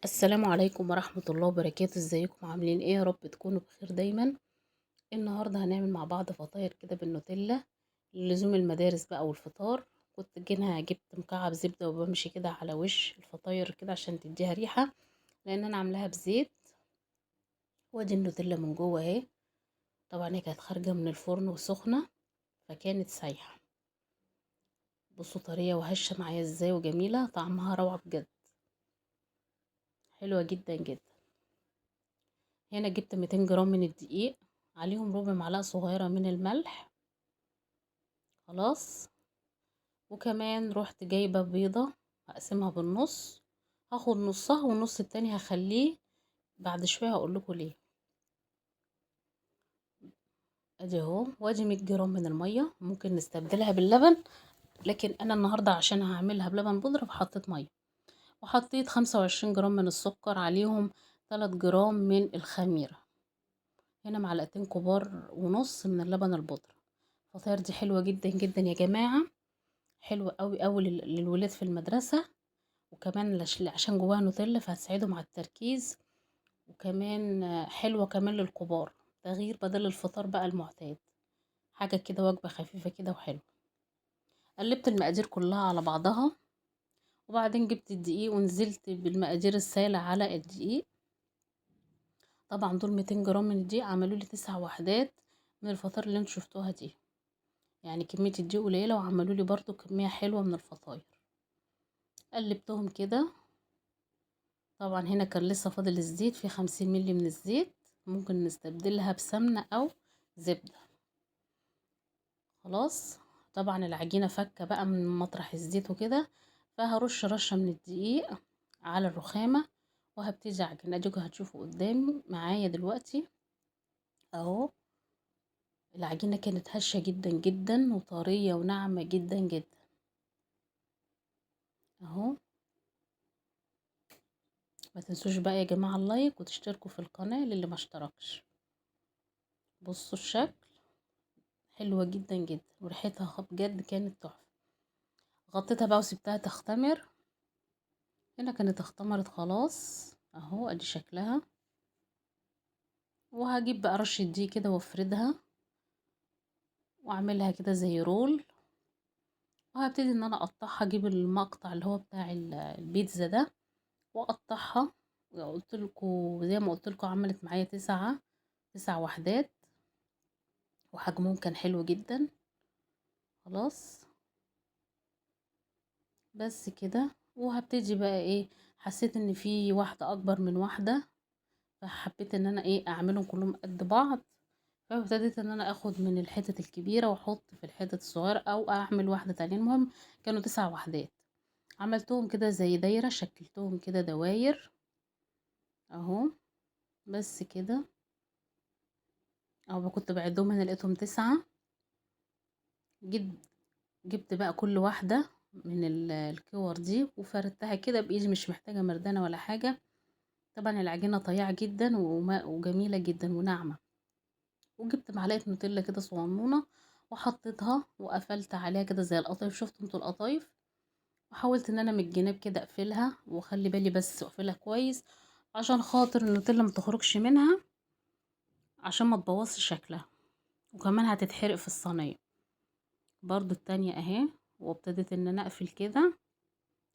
السلام عليكم ورحمة الله وبركاته. ازيكم عاملين ايه؟ يا رب تكونوا بخير دايما. النهاردة هنعمل مع بعض فطاير كده بالنوتيلا لزوم المدارس بقى والفطار. كنت جينا جبت مكعب زبدة وبمشي كده على وش الفطاير كده عشان تديها ريحة، لان انا عاملاها بزيت. وادي النوتيلا من جوه اهي، طبعا هي كانت خارجة من الفرن وسخنة فكانت سايحة. بصوا طرية وهشة معايا ازاي وجميلة، طعمها روعة بجد، حلوة جدا جدا. هنا جبت 200 جرام من الدقيق، عليهم ربع معلقة صغيرة من الملح، خلاص. وكمان رحت جايبة بيضة هقسمها بالنص، هاخد نصها والنص التاني هخليه بعد شوية هقول لكم ليه. ادي اهو. وادي 100 جرام من المية، ممكن نستبدلها باللبن، لكن انا النهاردة عشان هعملها بلبن بودرة فحطيت مية. وحطيت 25 جرام من السكر، عليهم 3 جرام من الخميرة. هنا معلقتين كبار ونص من اللبن البودرة. الفطاير دي حلوة جدا جدا يا جماعة، حلوة قوي قوي للولاد في المدرسة، وكمان عشان جواها نوتيلا فهتساعدهم على التركيز، وكمان حلوة كمان للكبار، تغيير بدل الفطار بقى المعتاد، حاجة كده وجبة خفيفة كده وحلوة. قلبت المقادير كلها على بعضها، وبعدين جبت الدقيق ونزلت بالمقادير السائلة على الدقيق. طبعا دول 200 جرام من الدقيق عملوا لي 9 وحدات من الفطار اللي انتوا شفتوها دي، يعني كمية الدقيق قليلة وعملوا لي برضو كمية حلوة من الفطاير. قلبتهم كده. طبعا هنا كان لسه فاضل الزيت، في 50 ملي من الزيت، ممكن نستبدلها بسمنة او زبدة، خلاص. طبعا العجينة فكة بقى من مطرح الزيت وكده، فهرش رشة من الدقيق على الرخامة وهبتدي اعجن. اديكوا هتشوفوا قدامي معايا دلوقتي اهو. العجينة كانت هشة جدا جدا وطرية وناعمة جدا جدا اهو. ما تنسوش بقى يا جماعة اللايك وتشتركوا في القناة للي ما اشتركش. بصوا الشكل حلوة جدا جدا وريحتها بجد كانت تحفة. غطيتها بقى وسبتها تختمر. هنا كانت اختمرت خلاص اهو، ادي شكلها. وهجيب بقى رشة دي كده وافردها واعملها كده زي رول، وهبتدي ان انا اقطعها. اجيب المقطع اللي هو بتاع البيتزا ده واقطعها. قلت لكم زي ما قلت لكم عملت معايا 9 وحدات، وحجمهم كان حلو جدا. خلاص بس كده. وهبتدي بقى ايه، حسيت ان في واحدة اكبر من واحدة، فحبيت ان انا ايه اعملهم كلهم قد بعض، فابتديت ان انا اخد من الحتت الكبيرة واحط في الحتت الصغيرة، او اعمل واحدة تانية. المهم كانوا 9 وحدات، عملتهم كده زي دايرة، شكلتهم كده دواير اهو بس كده. او كنت بعدهم هنا لقيتهم 9. جبت بقى كل واحدة من الكور دي وفردتها كده بايدي، مش محتاجة مردانة ولا حاجة. طبعا العجينة طيعة جدا وجميلة جدا وناعمة. وجبت معلقة نوتيلا كده صغنونة وحطيتها وقفلت عليها كده زي القطايف، شفتوا انتوا القطايف. وحاولت ان انا من الجناب كده اقفلها، واخلي بالي بس اقفلها كويس عشان خاطر النوتيلا ما تخرجش منها، عشان ما تبوظش شكلها، وكمان هتتحرق في الصينية. برضو التانية اهي، وابتديت ان انا اقفل كده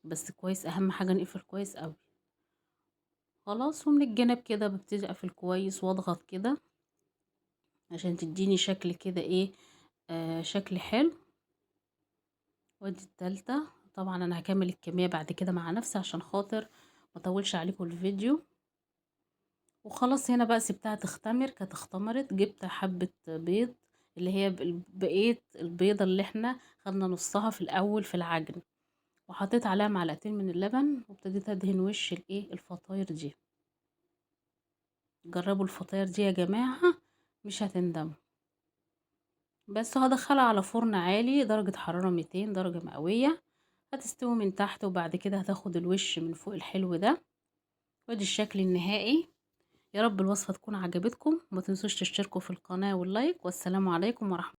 بس كويس، اهم حاجة نقفل كويس قوي خلاص. ومن الجناب كده ببتدي اقفل كويس واضغط كده عشان تديني شكل كده ايه، شكل حلو. وادي التالتة. طبعا انا هكمل الكمية بعد كده مع نفسي عشان خاطر ما اطولش عليكم الفيديو. وخلاص هنا بقى سبتها تختمر، كانت اختمرت. جبت حبة بيض اللي هي بقية البيضة اللي احنا خدنا نصها في الاول في العجن، وحطيت عليها معلقتين من اللبن، وابتديت ادهن وش الايه الفطاير دي. جربوا الفطاير دي يا جماعة مش هتندموا. بس هدخلها على فرن عالي درجة حرارة 200 درجة مئوية، هتستوي من تحت وبعد كده هتاخد الوش من فوق الحلو ده. وادي الشكل النهائي. يا رب الوصفة تكون عجبتكم، وما تنسوش تشتركوا في القناة واللايك، والسلام عليكم ورحمة